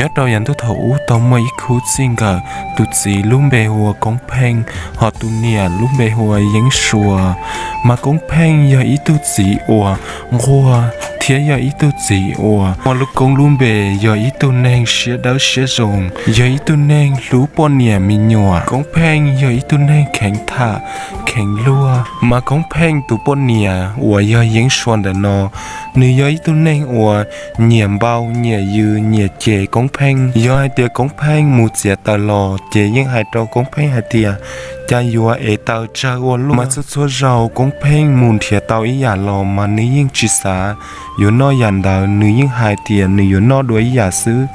Nyob rau yav ntuj thaum ub tau muaj ib khub txij nkawm, tus txiv lub npe hu ua Koob Pheej, hos tus niam lub npe hu ua Yeeb Sua. Mas Koob Pheej yog ib tug txiv uas nquag thiab yog ib tug txiv uas muaj lub koob lub npe, yog ib tug neeg siab dawb siab zoo, yog ib tug neeg hlub poj niam me nyuam. Koob Pheej yog ib tug neeg kheev tham, kheev luag. Mas Koob Pheej tus poj niam uas yog Yeeb Sua ntawm no, nws yog ib tug neeg uas nyiam npau, nyiam yws, nyiam cem Koob Pheej. Yog hais tias Koob Pheej mus txiav taws los ces yeej hais rau Koob Pheej hais tias, cas yuav ev taws tsawg ua luaj. Mas txhua txhua zaus Koob Pheej mus nrhiav tau ib yam los mas nws yeej tsis xav yuav noj yam ntawd, nws yeej hais tias nws yuav noj dua ib yam xwb.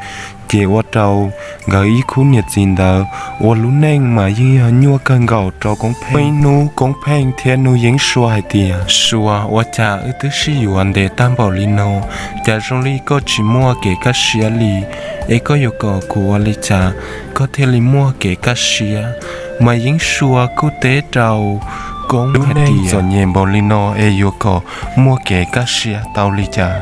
Ces ua rau nkawd ib khub niam txiv ntawd ua lub neej mas yeej yog nyuaj kawg nkaus rau Koob Pheej. Muaj ib hnub Koob Pheej thiaj nug Yeeb Sua hais tias, Sua, ua cas wb twb sib yuav ntev tag npaum li no, cas zoo li koj tsis muaj kev kaj siab li, es koj yuav kom kuv ua li cas koj thiaj li muaj kev kaj siab? Mas Yeeb Sua kuj teb rau Koob hais tias, txom nyem npaum li no es yuav kom muaj kev kaj siab tau li cas?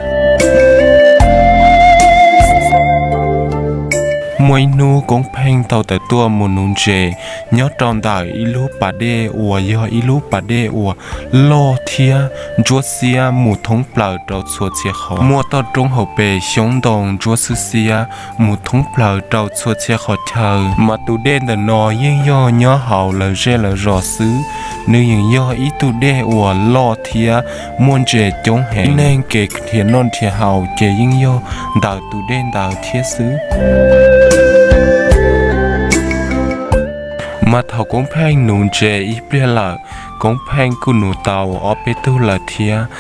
Muaj ib hnub Koob Pheej tau tawm tuaj mus nuv ntses nyob rau ntawm ib lub pas dej uas yog ib lub pas dej uas loj thiab ntsuab xiab mus thoob plaws rau txhua txhia qhov. Muaj toj roob hauv pes xyoob ntoo ntsuab xwb xiab mus thoob plaws rau txhua txhia qhov chaw. Mas tus dej ntawm no yeej yog nyob hauv lawv zej lawv zos xwb, nws yeej yog ib tug dej uas loj thiab muaj ntses coob heev. Neeg kev nrhiav noj nrhiav haus ces yeej yog ntawm tus dej ntawd thiab xwb. Mas thaum Koob Pheej nuv ntses ib pliag lawm, Koob Pheej kuj nuv tau ob peb tug lawm thiab.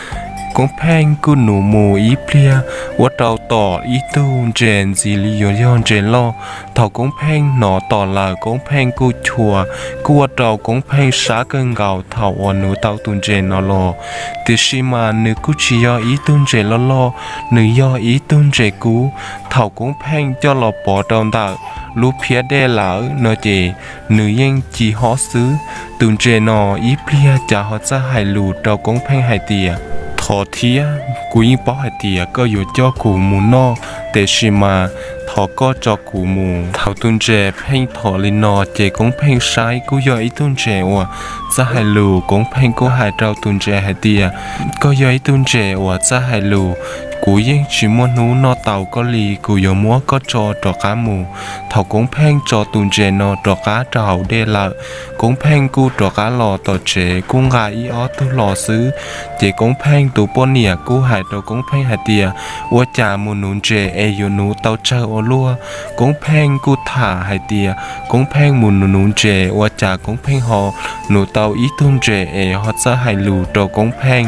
Koob Pheej kuj nuv mus ib pliag ua rau tom ib tug ntses ntxiv li yuav yog ntses loj. Thaum Koob Pheej hnov tom lawm Koob Pheej kuj chua, kuj ua rau Koob Pheej sab kawg nkaus thaum uas nuv tau tus ntses no los. Tiam sis mas nws kuj tsis yog ib tug ntses loj loj, nws yog ib tug ntses kub. Thaum Koob Pheej coj los pov rau ntawm lub phiab dej lawm no ces nws yeej ci hob xwb. Tus ntses no ib pliag cas ho txawj hais lus rau Koob Pheej hais tias, thov thiab, kuv yeej paub hais tias koj yuav coj kuv mus noj, tiam sis mas thov koj tso kuv mus. Thaum tus ntses pheej thov li no ces Koob Pheej saib kuj yog ib tug ntses uas txawj hais lus. Koob Pheej kuj hais rau tus ntses hais tias, koj yog ib tug ntses uas txawj hais lus, kuv yeej tsis muaj hnub noj tau koj li, kuv yuav muab koj tso rov qab mus. Thaum Koob Pheej tso tus ntses no rov qab rau hauv dej lawm, Koob Pheej kuj rov qab los tom tsev kuj nqa ib ob tug hlo xwb. Ces Koob Pheej tus poj niam kuj hais rau Koob Pheej hais tias, ua cas mus nuv ntses es yuav nuv tau tsawg ua luaj? Koob Pheej kuj tham hais tias Koob Pheej mus nuv nuv ntses ua cas Koob Pheej ho nuv tau ib tug ntses es ho txawj hais lus rau Koob Pheej.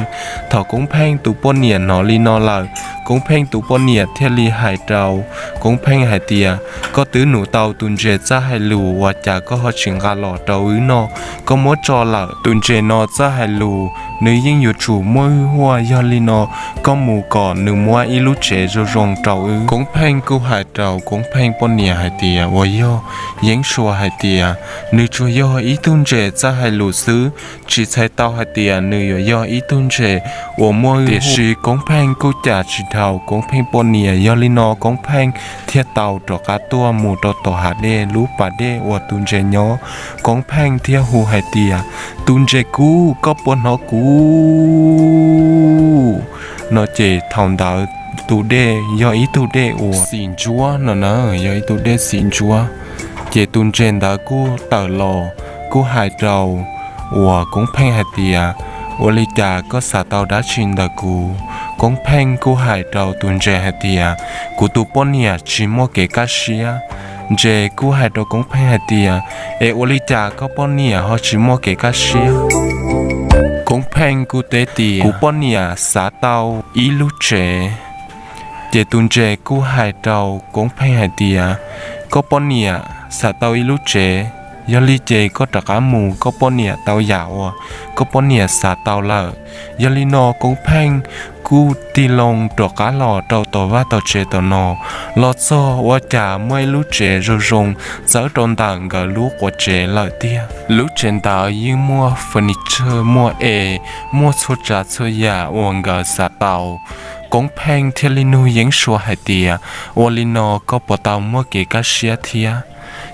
Thaum Koob Pheej tus poj niam hnov li no lawm, Koob Pheej tus poj niam thiaj li hais rau Koob Pheej hais tias, koj twb nuv tau tus ntses txawj hais lus ua cas koj ho tsis nqa los rau wb noj, koj muab tso lawm. Tus ntses no txawj hais lus, nws yeej yuav tsum muaj hwj huaj, yog li no koj mus kom nws muab ib lub tsev zoo zoo rau wb. Koob Pheej kuj hais rau Koob Pheej poj niam hais tias uas yog Yeeb Sua hais tias, nws tsuas yog ib tug ntses txawj hais lus xwb, tsis txhais tau hais tias nws yuav yog ib tug ntses uas muaj hwj huaj. Tiam sis Koob Pheej kuj cam tsis dhau Koob Pheej poj niam, yog li no Koob Pheej thiaj tau rov qab tuaj mus rau tom hav dej lub pas dej uas tus ntses nyob. Koob Pheej thiaj hu hais tias, tus ntses kub, koj puas hnov kuv? No ces thaum ntawd tus dej yog ib tug dej uas xim ntsuab no na, yog ib tug dej xim ntsuab. Ces tus ntses ntawd kuj tawm los, kuj hais rau uas Koob Pheej hais tias, ua li cas koj xav tau dab tsi ntawm kuv? Koob Pheej kuj hais rau tus ntses hais tias, kuv tus poj niam tsis muaj kev kaj siab. Ntses kuj hais rau Koob Pheej hais tias, es ua li cas koj poj niam ho tsis muaj kev kaj siab? Koob Pheej kuj teb tias, kuv poj niam xav tau ib lub tsev. Ces tus ntses kuj hais rau Koob Pheej hais tias, koj poj niam xav tau ib lub tsev, yog li ces koj rov qab mus, koj poj niam tau yam uas koj poj niam xav tau lawm. Yog li no Koob Pheej kuj tig loo rov qab los rau tom vaj tom tsev tom no. Los txog ua cas muaj ib lub tsev zoo zoo txawb rau ntawm nkawd lub quav tsev lawm tiag. Lub tsev ntawd yeej muaj furniture, muaj es, muaj txhua tsav txhua yam uas nkawd xav tau. Koob Pheej thiaj li nug Yeeb Suas hais tias, ua li no koj puas tau muaj kev kaj siab thiab?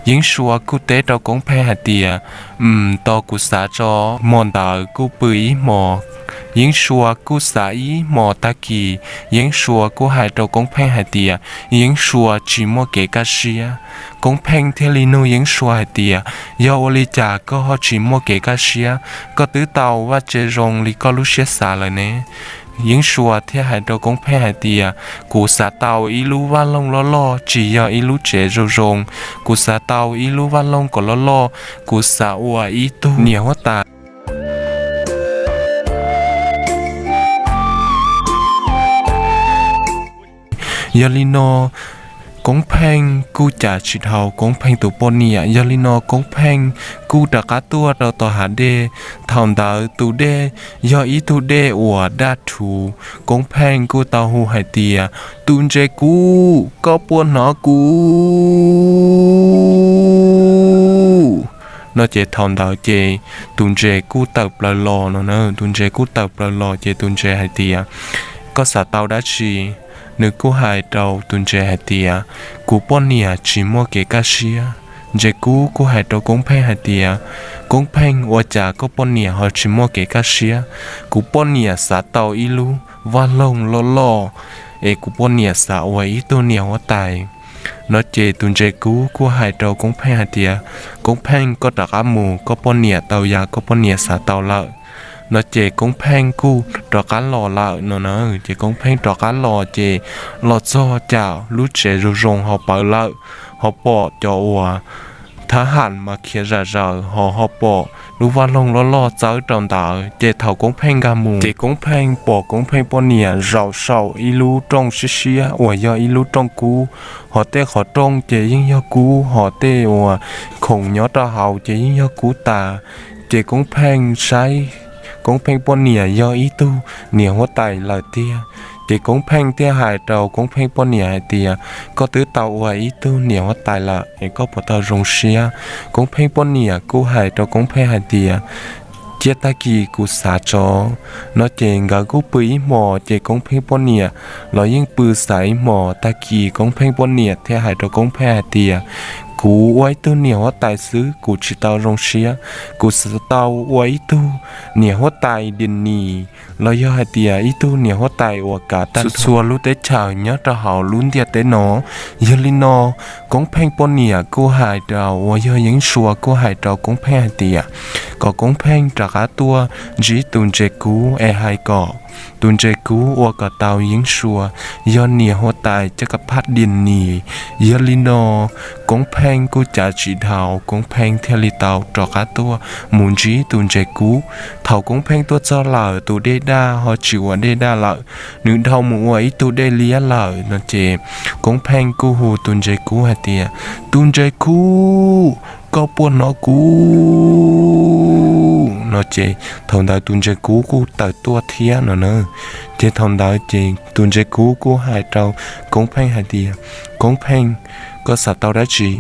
Yeeb Suas kuj teb rau Koob Pheej hais tias, mm, tos kuv xav tso. Hmo ntawd kuj pw ib hmos, Yeeb Suas kuj xav ib hmos tag kis, Yeeb Suas kuj hais rau Koob Pheej hais tias Yeeb Suas tsis muaj kev kaj siab. Koob Pheej thiaj li nug Yeeb Suas hais tias, yog ua li cas koj ho tsis muaj kev kaj siab? Koj twb tau vaj tse zoo li koj lub siab xav lawm ne. Yeeb Suas thiaj hais rau Koob Pheej hais tias, kuv xav tau ib lub vaj loog loj loj, tsis yog ib lub tsev zoo zoo. Kuv xav tau ib lub vaj loog kom loj loj, kuv xav ua ib tug niam huab tais. Yog li no, Koob Pheej kuj cav tsis dhau Koob Pheej tus poj niam. Yog li no Koob Pheej kuj rov qab tuaj rau tom hav dej. Thaum ntawd tus dej yog ib tug dej uas daj rhuv. Koob Pheej kuj tau hu hais tias, tus ntses kub, koj puas hnov kuv? No ces thaum ntawd ces tus ntses kuj tawm plaws los no na. Tus ntses kuj tawm plaws los ces tus ntses hais tias, koj xav tau dab tsi? Nws kuj hais rau tus ntses hais tias, kuv poj niam tsis muaj kev kaj siab. Ntses kub kuj hais rau Koob Pheej hais tias, Koob Pheej, ua cas koj poj niam ho tsis muaj kev kaj siab? Kuv poj niam xav tau ib lub vaj loog loj loj, es kuv poj niam xav ua ib tug niam huab tais. No ces tus ntses kub kuj hais rau Koob Pheej hais tias, Koob Pheej, koj rov qab mus, koj poj niam tau yam koj poj niam xav tau lawm. No ces Koob Pheej kuj rov qab los lawm no na. Ces Koob Pheej rov qab los ces los txog cas lub tsev zoo zoo ho pawv lawm, ho pom cov uas thab ham mas khiav zam zaws ho ho pom lub vaj loog loj loj txawb rau ntawd. Ces thaum Koob Pheej nkag mus ces Koob Pheej pom Koob Pheej poj niam zaum saum ib lub rooj siab siab uas yog ib lub rooj kub, ho tej qhov rooj ces yeej yog kub, ho tej uas khoom nyob rau hauv ces yeej yog kub tas. Ces Koob Pheej saib Koob Pheej poj niam yog ib tug niam huab tais lawm tiag. Ces Koob Pheej thiaj hais rau Koob Pheej poj niam hais tias, koj twb tau ua ib tug niam huab tais lawm es koj puas tau zoo siab? Koob Pheej poj niam kuj hais rau Koob Pheej hais tias, cia tag kis kuv xav tso. No ces nkawd kuj pw ib hmos ces Koob Pheej poj niam los yeej pw xav ib hmos. Tag kis Koob Pheej poj niam thiaj hais rau Koob Pheej hais tias, kuv ua ib tug niam huab tais xwb kuv tsis tau zoo siab, kuv xav tau ua ib tug niam huab tais Disney, los yog hais tias ib tug niam huab tais uas kav tag txhua lub teb chaws nyob rau hauv lub ntiaj teb no. Yog li no Koob Pheej poj niam kuj hais rau uas yog Yeeb Suas kuj hais rau Koob Pheej hais tias, kom Koob Pheej rov qab tuaj ntsib tus ntses kub es hais kom tus ntses kub ua kom tau Yeeb Suas yog niam huab tais caj ka phaj Disney. Yog li no Koob Pheej kuj cav tsis dhau, Koob Pheej thiaj li tau rov qab tuaj mus ntsib tus ntses kub. Thaum Koob Pheej tuaj txog lawm tus dej daj ho tsis ua dej daj lawm, nws dhau mus ua ib tug dej liab lawm no ces Koob Pheej kuj hu tus ntses kub hais tias, tus ntses kub, koj puas hnov kuv? No ces thaum ntawd tus ntses kub kuj tawm tuaj thiab no na. Ces thaum ntawd ces tus ntses kub kuj hais rau Koob Pheej hais tias, Koob Pheej, koj xav tau dab tsi?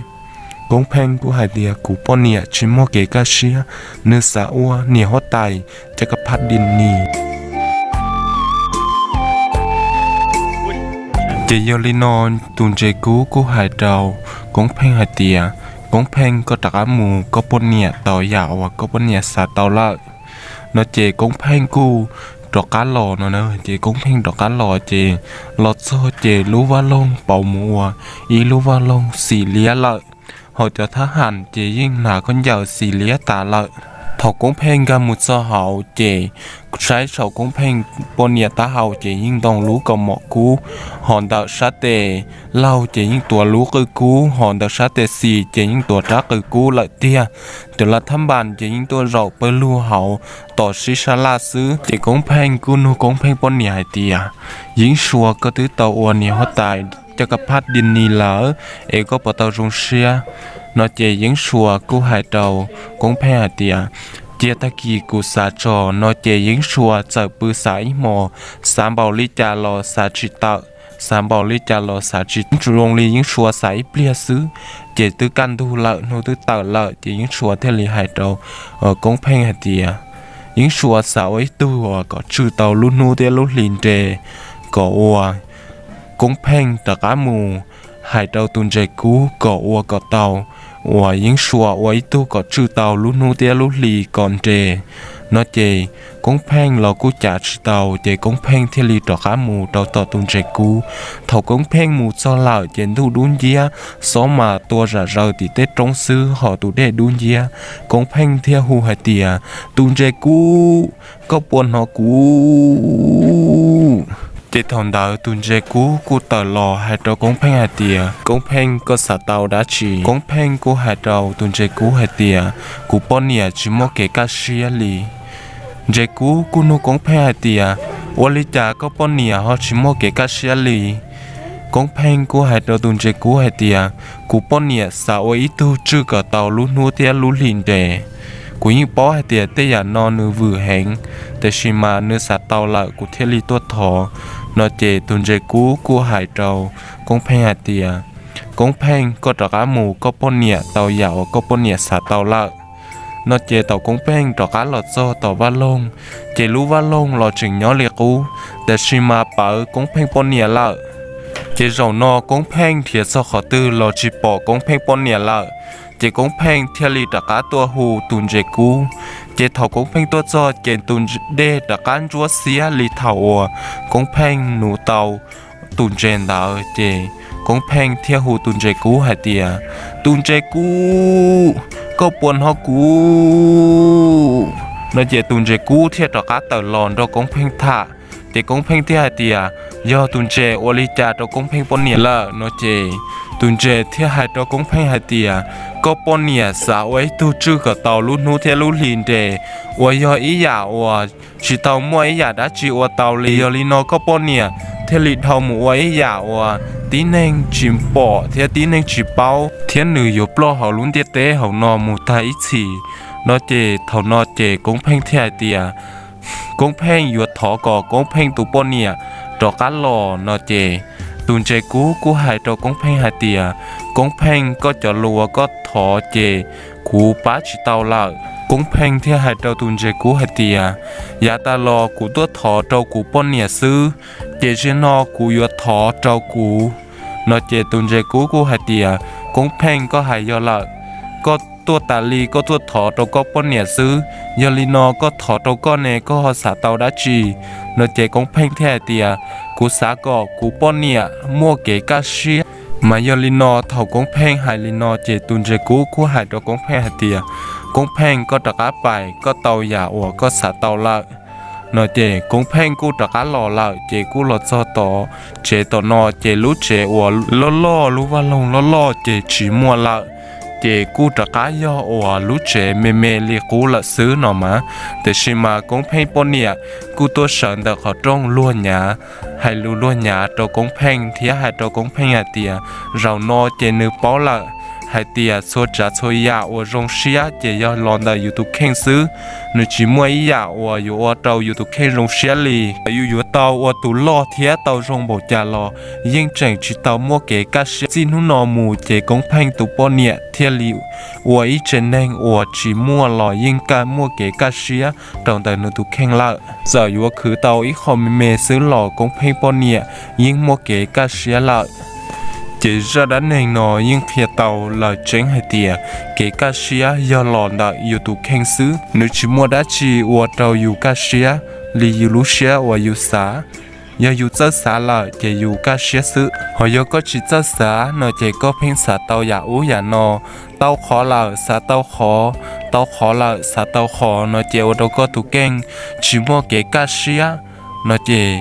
Koob Pheej kuj hais tias, kuv poj niam tsis muaj kev kaj siab, nws xav ua niam huab tais caj ka phaj Disney. Ces yog li no tus ntses kub kuj hais rau Koob Pheej hais tias, Koob Pheej, koj rov qab mus, koj poj niam tau yam uas koj poj niam xav tau lawm. No ces Koob Pheej kuj rov qab los no na. Ces Koob Pheej rov qab los ces los txog ces lub vaj loog pauv mus ua ib lub vaj loog xis liab lawm, ho cov thab ham ces yeej hnav khaub ncaws xis liab tas lawm. Thaum Koob Pheej nkag mus txog hauv ces saib saum Koob Pheej poj niam taub hau ces yeej ntoo lub kaus mom kub, ho ntawm sab tes laug ces yeej tuav lub qw kub, ho ntawm sab tes xis ces yeej tuav rab qw kub lawm tiag. Cov lav thab npas ces yeej tuaj zaum pawg lug hauv tom sib sab laj xwb. Ces Koob Pheej kuj nug Koob Pheej poj niam hais tias, Yeeb Suas, koj twb tau ua niam huab tais caj ka phaj Disney lawm es koj puas tau zoo siab? No ces Yeeb Suas kuj hais rau Koob Pheej hais tias, cia tag kis kuv xav tso. No ces Yeeb Suas txawm pw xav ib hmos, xav npaum li cas los xav tsis tawm, xav npaum li cas los xav tsis zoo li Yeeb Suas xav ib pliag xwb. Ces twb kaj ntug lawm, hnub twb tawm lawm ces Yeeb Suas thiaj li hais rau Koob Pheej hais tias, Yeeb Suas xav ua ib tug uas kom tswj tau lub hnub thiab lub hli nres, kom ua Koob Pheej rov qab mus hais rau tus ntses kub kom ua kom tau, uas yeeb suas ua ib tug kom tswj tau lub hnub thiab lub hli kom nres. No ces Koob Pheej los kuj cav tsis tau, ces Koob Pheej thiaj li rov qab mus rau tom tus ntses kub. Thaum Koob Pheej mus txog lawm ces ntuj dub nciab, xob mas tua zam zaws tim tej roob xwb ho tus dej dub nciab. Koob Pheej thiaj hu hais tias, Tus ntses kub, koj puas hnov kuv? Ces thaum ntawd tus ntses kub kuj tawm los hais rau Koob Pheej hais tias, Koob Pheej, koj xav tau dab tsi? Koob Pheej kuj hais rau tus ntses kub hais tias, Kuv poj niam tsis muaj kev kaj siab li. Ntses kub kuj nug Koob Pheej hais tias, Ua li cas koj poj niam ho tsis muaj kev kaj siab li? Koob Pheej kuj hais rau tus ntses kub hais tias, Kuv poj niam xav ua ib tug tswj kom tau lub hnub thiab lub hli nres. Kuv yeej paub hais tias tej yam no nws vwm heev, tiam sis mas nws xav tau lawm kuv thiaj li tuaj thov. No ces tus ntses kub kuj hais rau Koob Pheej hais tias, Koob Pheej, koj rov qab mus, koj poj niam tau yam uas koj poj niam xav tau lawm. No ces thaum Koob Pheej rov qab los txog tom vaj loog, ces lub vaj loog los tseem nyob li qub, tiam sis mas pawv Koob Pheej poj niam lawm. Ces zaum no Koob Pheej nrhiav txog qhov twg los tsis pom Koob Pheej poj niam lawm. Ces Koob Pheej thiaj li rov qab tuaj hu tus ntses kub. Ces thaum Koob Pheej tuaj txog ces tus dej rov qab ntsuab xiab li thaum uas Koob Pheej nuv tau tus ntses ntawd. Ces Koob Pheej thiaj hu tus ntses kub hais tias, Tus ntses kub, koj puas hnov kuv? No ces tus ntses kub thiaj rov qab tawm los nrog Koob Pheej tham. Ces Koob Pheej thiaj hais tias, Yog tus ntses ua li cas rau Koob Pheej poj niam lawm? No ces tus ntses thiaj hais rau Koob Pheej hais tias, Koj poj niam xav ua ib tug tswj kom tau lub hnub thiab lub hli nres, uas yog ib yam uas tsis tau muaj ib yam dab tsi ua tau li. Yog li no koj poj niam thiaj li dhau mus ua ib yam uas tib neeg tsis pom thiab tib neeg tsis paub, thiab nws yuav ploj hauv lub ntiaj teb hauv no mus tag ib txhis. No ces thaum no ces Koob Pheej thiaj hais tias, Koob Pheej yuav thov kom Koob Pheej tus poj niam rov qab los. No ces tus ntses kub kuj hais rau Koob Pheej hais tias, Koob Pheej, koj cov lus uas koj thov ces kuv pab tsis tau lawm. Koob Pheej thiaj hais rau tus ntses kub hais tias, Yav tas los kuv tuaj thov rau kuv poj niam xwb, ces zaum no kuv yuav thov rau kuv. No ces tus ntses kub kuj hais tias, Koob Pheej, koj hais yog lawm, koj tuaj tas li koj tuaj thov rau koj poj niam xwb. Yog li no koj thov rau koj ne, koj ho xav tau dab tsi? No ces Koob Pheej thiaj hais tias, Kuv xav kom kuv poj niam muaj kev kaj siab. Mas yog li no thaum Koob Pheej hais li no ces tus ntses kub kuj hais rau Koob Pheej hais tias, Koob Pheej, koj rov qab pais, koj tau yam uas koj xav tau lawm. No ces Koob Pheej kuj rov qab los lawm, ces kuj los txog tom tsev tom no ces lub tsev uas loj loj, lub vaj loog loj loj ces tsis muaj lawm, ces kuj rov qab yog uas lub tsev me me li qub lawm xwb no mas. Tiam sis mas Koob Pheej poj niam kuj tuaj sawv ntawm qhov rooj luag nyav, hais lus luag nyav rau Koob Pheej thiab hais rau Koob Pheej hais tias, Zaum no ces nws paub lawm hais tias txhua tsav txhua yam uas zoo siab ces yog los ntawm yus tus kheej xwb. Nws tsis muaj ib yam uas yuav ua rau yus tus kheej zoo siab li. Yus yuav tau ua tus loj thiab tau zoo npaum cas los yeej tseem tsis tau muaj kev kaj siab. Txij hnub no mus ces Koob Pheej tus poj niam thiaj li ua ib tsev neeg uas tsis muaj los yeej kaj muaj kev kaj siab rau ntawm nws tus kheej lawm. Txawm yuav khwv tau ib qho me me xwb los Koob Pheej poj niam yeej muaj kev kaj siab lawm. Ces zaj dab neeg no yeej qhia tau lawm tseeb hais tias kev kaj siab yog los ntawm yus tus kheej xwb. Nws tsis muaj dab tsi ua rau yus kaj siab li yus lub siab uas yus xav. Yog yus txawj xav lawm ces yus kaj siab xwb. Ho yog koj tsis txawj xav no ces koj pheej xav tau yam ub yam no, tau qhov lawm xav tau qhov, tau qhov lawm xav tau qhov no ces ua rau koj tus kheej tsis muaj kev kaj siab. No ces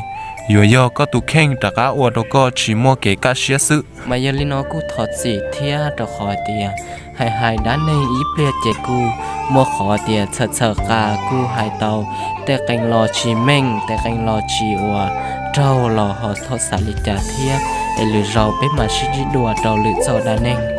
yuav yog koj tus kheej rov qab ua rau koj tsis muaj kev kaj siab xwb. Mas yog li no kuj thov txim thiab rau qhov tias hais hais dab neeg ib pliag ces kuj muaj qhov tias txhawm txhawm qa kuj hais tau tej qee los tsis meej, tej qee los tsis ua raug los ho thov xav li cas thiab. Es lwm zaus peb mam sib ntsib dua rau lwm zaj dab neeg.